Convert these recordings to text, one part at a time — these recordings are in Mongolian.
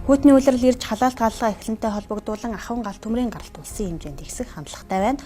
Хүйтний улирал ирж халаалт галлага эхлэнтэй холбогдуулан ахуйн гал төмрийн гаралт улсын хэмжээнд ихсэх хандлагатай байна.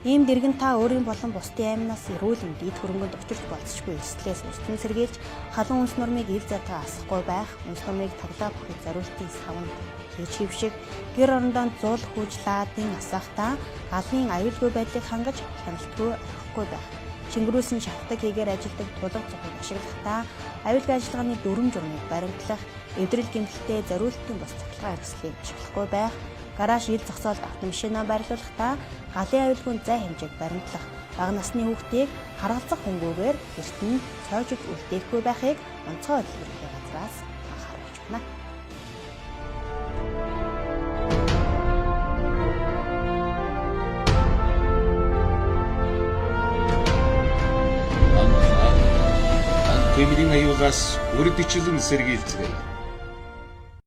Ийм дэргэн та өөрийн болон бусдын аймнаас эрүүл мэнд эд хөрөнгөнд учирч болзошгүй эрсдлээс устан сэргийлж, халуун үнс нурмыг ил зайтай асахгүй байх, үнс нурмыг тоглоо бүхий зориултын савнд хийж хэвших, гэр орондоо зул хүж лаадын асаахтаа галын аюулгүй байдлыг хангаж хяналтгүй орхихгүй байх. Чингэрүүлсэн шатдаг хийгээр ажилдаг тулга цохыг ашиглахдаа аюулгүй ажиллагааны дүрм журмыг баримтлах, эвдрэл гэмтэлтэй зориултын бус цахилгаан хэрэгслийг ашиглахгүй байх, гараж ил зогсоолд автомашинаа байрлуулахдаа галын аюулгүй зай хэмжээг баримтлах, бага насны хүүхдийг харгалзах хөнгүүгээр гэрт нь цоожид үлдээхгүй байхыг онцгой байдал ерөнхий газраас анхааруулж байна. Гал төмрийн аюулаас үрдчлэн сэргийлцгээе.